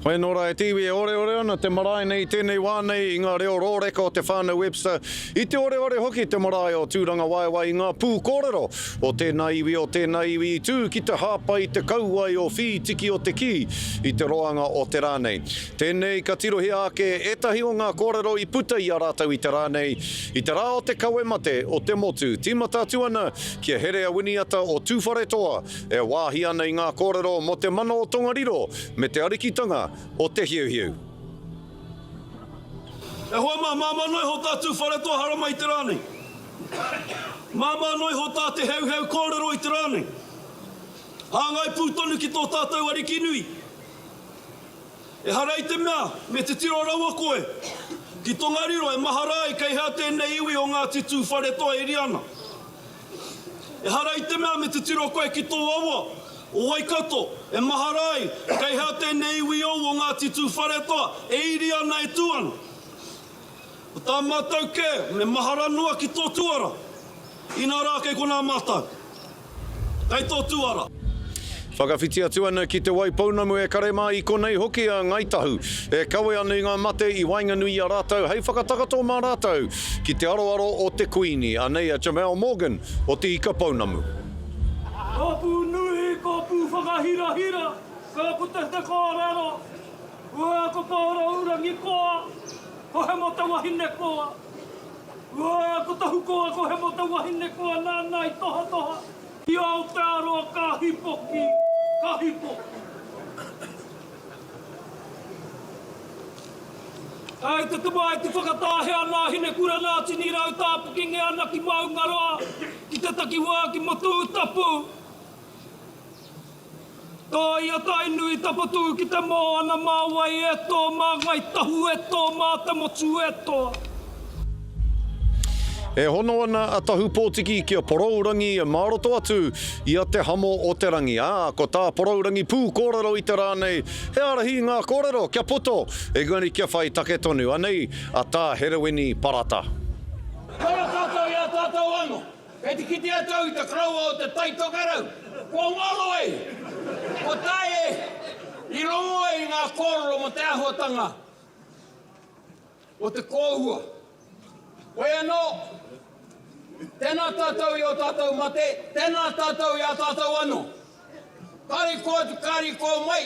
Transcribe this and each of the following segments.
Hoi anō rā e te iwi e oreore ana te marae nei i tēnei wā nei i ngā reo rōreka o te whānau Webster, i te oreore hoki te marae o Tūrangawaewae i ngā pū kōrero o tēnā iwi o tēnā iwi i tū ki te hāpai i te kauae o Whītiki o te Kī i te roanga o te rā nei. Tēnei ka tirohia ake ētahi o ngā kōrero i puta i a rātou i te rā nei, i te rā o te kawe mate o te motu, tīmata atu ana ki a Herea Winiata o Tūwharetoa e wāhi ana i ngā kōrero mō te mana o Tongariro Me te arikitanga o te Heuheu. E hoa mā, māmā noa iho tā Tūwharetoa haramai i te rā nei. Māmā noa iho tā Te Heuheu kōrero i te rā nei. Hāngai pū tonu ki tō tātou Ariki nui. Ehara i te mea me titiro rawa koe ki Tongariro e mahara ai kei hea tēnei iwi o Ngāti Tūwharetoa e iri ana. Ehara i te mea me titiro koe ki tō awa, o Waikato, e mahara ai, kei hea tēnei iwi ou o Ngāti Tūwharetoa e iri ana e tū ana. Ko tā mātou kē, me mahara noa ki tō tuara, inā rā kei konā mātou. Kei tō tuara. Whakawhiti atu ana ki Te Waipounamu e kare mā i konei hoki a Ngāi Tahu e kawe ana i ngā mate i waenganui i a rātou hei whakatakato mā rātou ki te aroaro o te Kuini. Anei a Jamal Morgan o Te Ika Pounamu. Kōpū nui, kōpū whakahirahira, ka puta te kōrero, Ua, ko Pōrourangi koa, ko Hemo te wahine koa. Ua, ko Tahu koa, ko Hemo te wahine koa, nāna i tohatoha. Ki Aotearoa ka hipoki, ka hipoki. Kai te tamaiti whakatahea nā Hinekura nā Tinirau tāpikingia ana ki Maungaroa, ki te takiwā ki Motūtapu. Tōia Tainui tapatū ki te moana mā wai e tō, mā Ngai Tahu e tō, mā te motu e tō. E hono ana a Tahu Pōtiki ki a Porourangi mā roto atu i a Te Hamo o te Rangi, ā, ko tā Porourangi pū kōrero i te rā nei, he ārahi i ngā kōrero kia poto, engari kia whai take tonu. Anei a Tā Herewini Parata. Kore tātou i a tātou anō. Kei te kite atu au i te koroua o Te Tai Tokerau, kua ngaro ai, kua tae i rongo ai i ngā kōrero mō te āhuatanga o te kōhua. Hoi anō, tēnā tātou i ō tātou mate, tēnā tātou i a tātou anō. Kāre i kō atu, kāre i kō mai,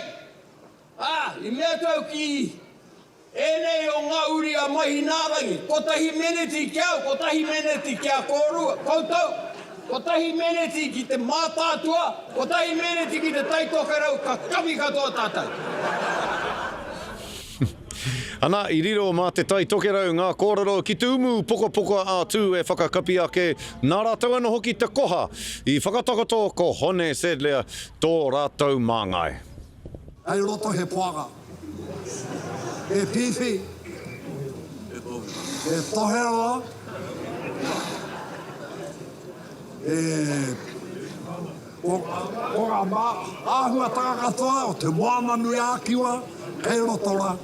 ā, i mea atu au ki ēnei o ngā uri a Mahinaarangi, kotahi meneti ki au, kotahi meneti ki a kōrua, koutou, kotahi meneti ki te Mātaatua, kotahi meneti ki te Tai Tokerau, ka kami katoa tātou. Ana, i riro mā Te Tai Tokerau ngā kōrero ki te umu pokopoka a Tū e whakakapi ake, nā rātou anō hoki te koha i whakatakoto ko Hone Sadlier tō rātou māngai. Kei roto he poaka, he pīwhi, he toheroa, he Ko ngā āhuatanga katoa o Te Moananui-a-Kiwa kei roto rā.